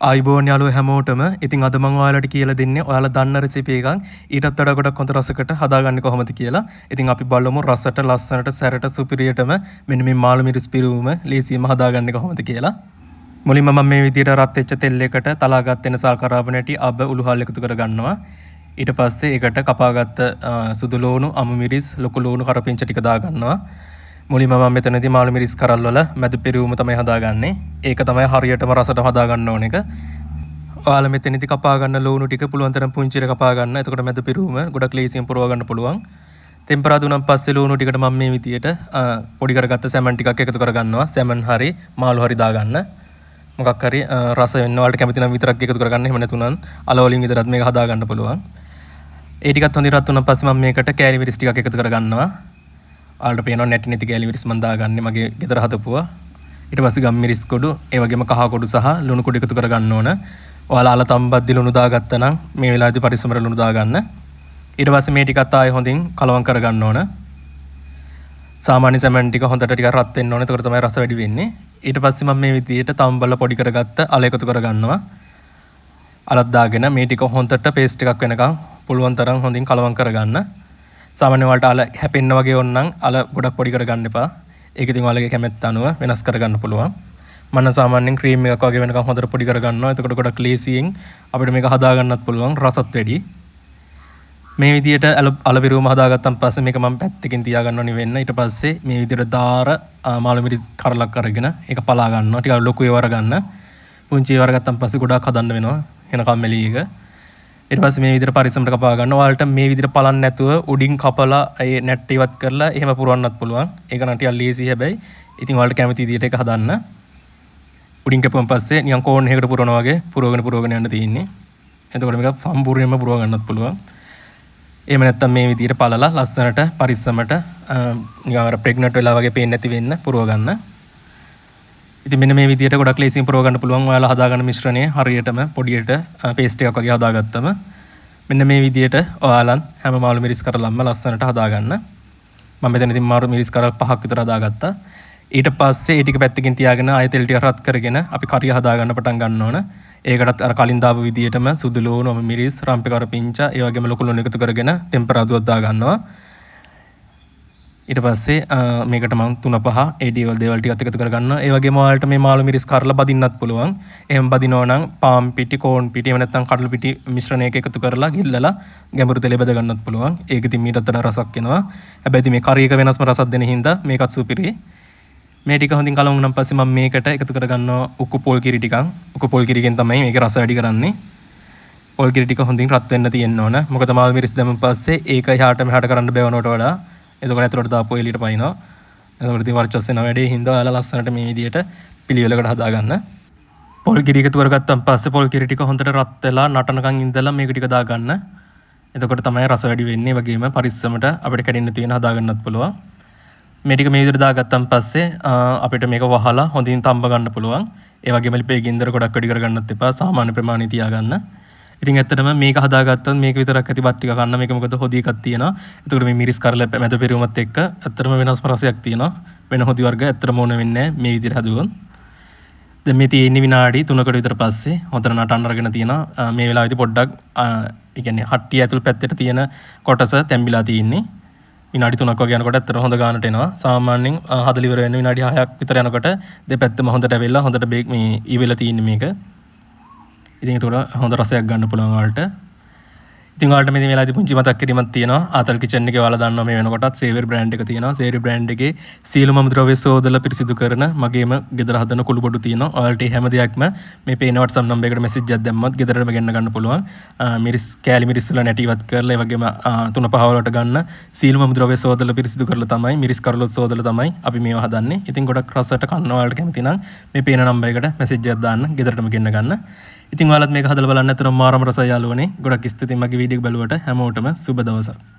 ආයුබෝවන් යාළුවෝ හැමෝටම. ඉතින් අද මම ඔයාලට කියලා දෙන්නේ ඔයාලා දන්න රෙසිපි එකක් ඊටත් වඩා ගොඩක් හොඳ රසකට හදාගන්නේ කොහොමද කියලා. ඉතින් අපි බලමු රසට ලස්සනට සැරට සුපිරියටම මෙන්න මේ මාළු මිරිස් පිරවුම ලේසියෙන්ම හදාගන්නේ කොහොමද කියලා. මුලින්ම මම මේ විදියට රත් වෙච්ච තෙල් එකට තලාගත් වෙන සල් කරාබු නැටි අබ උළුහල් එකතු කරගන්නවා. ඊට පස්සේ ඒකට කපාගත්ත සුදු ලූණු, අමු මිරිස්, ලොකු ලූණු කරපිංච ටික දාගන්නවා. මුලින්ම මම මෙතනදී මාළු මිරිස් කරල් වල මැද පිරවුම තමයි හදාගන්නේ. ඒක තමයි හරියටම රසට හදාගන්න ඕන එක. ඔයාලා මෙතනදී කපා ගන්න ලූණු ටික පුළුවන් තරම් පුංචිට කපා ගන්න. එතකොට මැද පිරවුම ගොඩක් ලේසියෙන් පුරව ගන්න පුළුවන්. තෙම්පරාදු වුණාන් පස්සේ ලූණු ටිකට මම මේ විදියට පොඩි කරගත්ත සැමන් ටිකක් එකතු කරගන්නවා. සැමන් හරි මාළු හරි දාගන්න. මොකක් හරි රස වෙන්න ඔයාලට කැමති නම් විතරක් එකතු කරගන්න. එහෙම නැතුණම් අල වලින් විතරත් මේක හදාගන්න පුළුවන්. ඒ ටිකත් හොඳින් රත් වුණාන් පස්සේ මම මේකට කෑලි මිරිස් ටිකක් එකතු කරගන්නවා. ඔයාලට පේනවා නැටි නැති කෑලි මිරිස් මම දාගන්නේ මගේ ගෙදර හදපුවා. ඊට පස්සේ ගම් මිරිස් කුඩු, ඒ වගේම කහ කුඩු සහ ලුණු කුඩු එකතු කරගන්න ඕන. ඔයාලා අල තම්බද්දි ලුණු දාගත්තා නම් මේ වෙලාවේදී පරිස්සමට ලුණු දාගන්න. ඊට පස්සේ මේ ටිකත් ආයෙ හොඳින් කලවම් කරගන්න ඕන. සාමාන්‍ය සැමන් ටික හොඳට ටිකක් රත් වෙන්න ඕන. එතකොට තමයි රස වැඩි වෙන්නේ. ඊට පස්සේ මම මේ විදියට තම්බල පොඩි කරගත්ත අල එකතු කරගන්නවා. අලත් දාගෙන මේ ටික හොඳට පේස්ට් එකක් වෙනකන් පුළුවන් තරම් හොඳින් කලවම් කරගන්න. සාමාන්‍ය ඔයාලට අල හැපෙන්න වගේ ඕන නම් අල ගොඩක් පොඩි කරගන්න එපා. ඒක ඉතින් ඔයාලගේ කැමැත්ත අනුව වෙනස් කරගන්න පුළුවන්. මම නම් සාමාන්‍යයෙන් ක්‍රීම් එකක් වගේ වෙනකන් හොඳට පොඩි කරගන්නවා. එතකොට ගොඩක් ලේසියෙන් අපිට මේක හදාගන්නත් පුළුවන්, රසත් වැඩි. මේ විදියට අල පිරවුම හදාගත්තන් පස්සේ මේක මම පැත්තකින් තියාගන්නවා නිවෙන්න. ඊට පස්සේ මේ විදියට දාර මාළු මිරිස් කරලක් අරගෙන ඒක පලා ගන්නවා. ටිකක් ලොකු ඒවා අරගන්න. පුංචි ඒවා අරගත්තන් පස්සේ ගොඩාක් හදන්න වෙනවා. වෙන කම්මැලි එක. ඊට පස්සේ මේ විදිහට පරිස්සමට කපා ගන්න. ඔයාලට මේ විදිහට පලන්න නැතුව උඩින් කපලා ඒ නැට්ට ඉවත් කරලා එහෙම පුරවන්නත් පුළුවන්. ඒක නම් ටිකක් ලේසි හැබැයි. ඉතින් ඔයාලට කැමති විදිහට ඒක හදන්න. උඩින් කැපුවන් පස්සේ නිකන් කෝන් එකකට පුරවනවා වගේ පුරවගෙන පුරවගෙන යන්න තියෙන්නේ. එතකොට මේක සම්පූර්ණයෙන්ම පුරව ගන්නත් පුළුවන්. එහෙම නැත්නම් මේ විදිහට පලලා ලස්සනට පරිස්සමට නිකන් අර ප්‍රෙග්නන්ට් වෙලා වගේ පේන්නේ නැති වෙන්න පුරව ගන්න. ඉතින් මෙන්න මේ විදිහට ගොඩක් ලේසියෙන් පුරව ගන්න පුළුවන්. ඔයාලා හදාගන්න මිශ්‍රණය හරියටම පොඩියට පේස්ට් එකක් වගේ හදාගත්තම මෙන්න මේ විදිහට ඔයාලත් හැම මාළු මිරිස් කරලම්ම ලස්සනට හදාගන්න. මම මෙතන ඉතින් මාළු මිරිස් කරල් පහක් විතර හදාගත්තා. ඊට පස්සේ ඒ ටික පැත්තකින් තියාගෙන ආයෙ තෙල් ටික රත් කරගෙන අපි කරිය හදාගන්න පටන් ගන්න ඕන. ඒකටත් අර කලින් දාපු විදිහටම සුදු ලූණු, අමු මිරිස්, රම්පෙ කරපිංචා, ඒ වගේම ලොකු ලුණු එකතු කරගෙන තෙම්පරාදුවක් දාගන්නවා. ඊට පස්සේ මේකට මං තුන පහ ඒ දේවල් දේවල් ටිකත් එකතු කරගන්නවා. ඒ වගේම ඔයාලට මේ මාළු මිරිස් කරලා බදින්නත් පුළුවන්. එහෙම බදිනවා නම් පාන් පිටි, කෝන් පිටි, එහෙම නැත්නම් කඩල පිටි මිශ්‍රණයක එකතු කරලා ගිල්ලලා ගැඹුරු තෙලේ බද ගන්නත් පුළුවන්. ඒක ඉතින් මීටත් වඩා රසක් එනවා. හැබැයි ඉතින් මේ කරි එක වෙනස්ම රසක් දෙන හින්දා මේකත් සුපිරි. මේ ටික හොඳින් කලවම් වුණාන් පස්සේ මම මේකට එකතු කරගන්නවා උක්කු පොල් කිරි ටිකක්. උක්කු පොල් කිරිගෙන් තමයි මේකේ රස වැඩි කරන්නේ. පොල් කිරි ටික හොඳින් රත් වෙන්න තියෙන්න ඕන. මොකද මාළු මිරිස් දැම්මන් පස්සේ ඒක එහාට මෙහාට කරන්න බැවනවට වඩා එතකොට ඇතුළට දාපුව එළියට පයින්නවා. එතකොට ඉතින් වර්චස් වෙනවා වැඩේ. හින්දා ඔයාලා ලස්සනට මේ විදියට පිළිවෙලකට හදාගන්න. පොල් කිරි එකතු කරගත්තන් පස්සේ පොල් කිරි ටික හොඳට රත් වෙලා නටනකන් ඉඳලා මේක ටික දාගන්න. එතකොට තමයි රස වැඩි වෙන්නේ. වගේම පරිස්සමට අපිට කැඩෙන්න තියෙන හදාගන්නත් පුළුවන්. මේ ටික මේ විදිහට දාගත්තන් පස්සේ අපිට මේක වහලා හොඳින් තම්බ ගන්න පුළුවන්. ඒ වගේම ලිපේ ගින්දර ගොඩක් වැඩි කරගන්නත් එපා. සාමාන්‍ය ප්‍රමාණය තියාගන්න. ඉතින් ඇත්තටම මේක හදාගත්තොත් මේක විතරක් ඇති බත් ටික කන්න. මේක මොකද හොදි එකක් තියෙනවා. එතකොට මේ මිරිස් කරල මැද පිරවුමත් එක්ක ඇත්තටම වෙනස්ම රසයක් තියෙනවා. වෙන හොදි වර්ග ඇත්තටම ඕන වෙන්නේ නැහැ මේ විදිහට හදුවොත්. දැන් මේ තියෙන්නේ විනාඩි 3කට විතර පස්සේ හොඳට නටන්න අරගෙන තියෙනවා. මේ වෙලාවේදී පොඩ්ඩක් ඒ කියන්නේ හට්ටිය ඇතුල් පැත්තට තියෙන කොටස තැම්බිලා තියෙන්නේ. විනාඩි 3ක් වගේ යනකොට ඇත්තටම හොඳ ගානට එනවා. සාමාන්‍යයෙන් හදලා ඉවර වෙන්න විනාඩි 6ක් විතර යනකොට දෙපැත්තම හොඳට ඇවිල්ලා හොඳට බේක් මේ ඉවෙලා තියෙන්නේ මේක. ඉතින් ඒතකොට හොඳ රසයක් ගන්න පුළුවන් ඔයාලට. ඉතින් ඔයාලට මේ වෙලාවේදී පුංචි මතක් කිරීමක් තියෙනවා. ආතල් කිචන් එකේ ඔයාලා දන්නවා මේ වෙනකොටත් සේවර් බ්‍රෑන්ඩ් එක තියෙනවා. සේවර් බ්‍රෑන්ඩ් එකේ සියලුම අමුද්‍රව්‍ය සෝදලා පිරිසිදු කරන මගේම ගෙදර හදන කුළු බොඩු තියෙනවා. ඔයාලට මේ හැම දෙයක්ම මේ පේන WhatsApp number එකට මැසේජ් එකක් දැම්මත් ගෙදරටම ගෙන්න ගන්න පුළුවන්. මිරිස් කෑලි මිරිස් වල නැටි ඉවත් කරලා ඒ වගේම තුන පහ වලට ගන්න සියලුම අමුද්‍රව්‍ය සෝදලා පිරිසිදු කරලා තමයි මිරිස් කරලුත් සෝදලා තමයි අපි මේවා හදන්නේ. ඉතින් ගොඩක් රසට කන්න ඔයාලට කැමති නම් මේ පේන නම්බර් එකට මැසේජ් එකක් දාන්න ගෙදරටම ගෙන්න ගන්න. ඉතින් ඔයාලත් මේක හදලා බලන්න. ඇත්තටම මාරම රසයි යාළුවනේ. ගොඩක් ස්තුතියි මගේ වීඩියෝ එක බැලුවට. හැමෝටම සුබ දවසක්.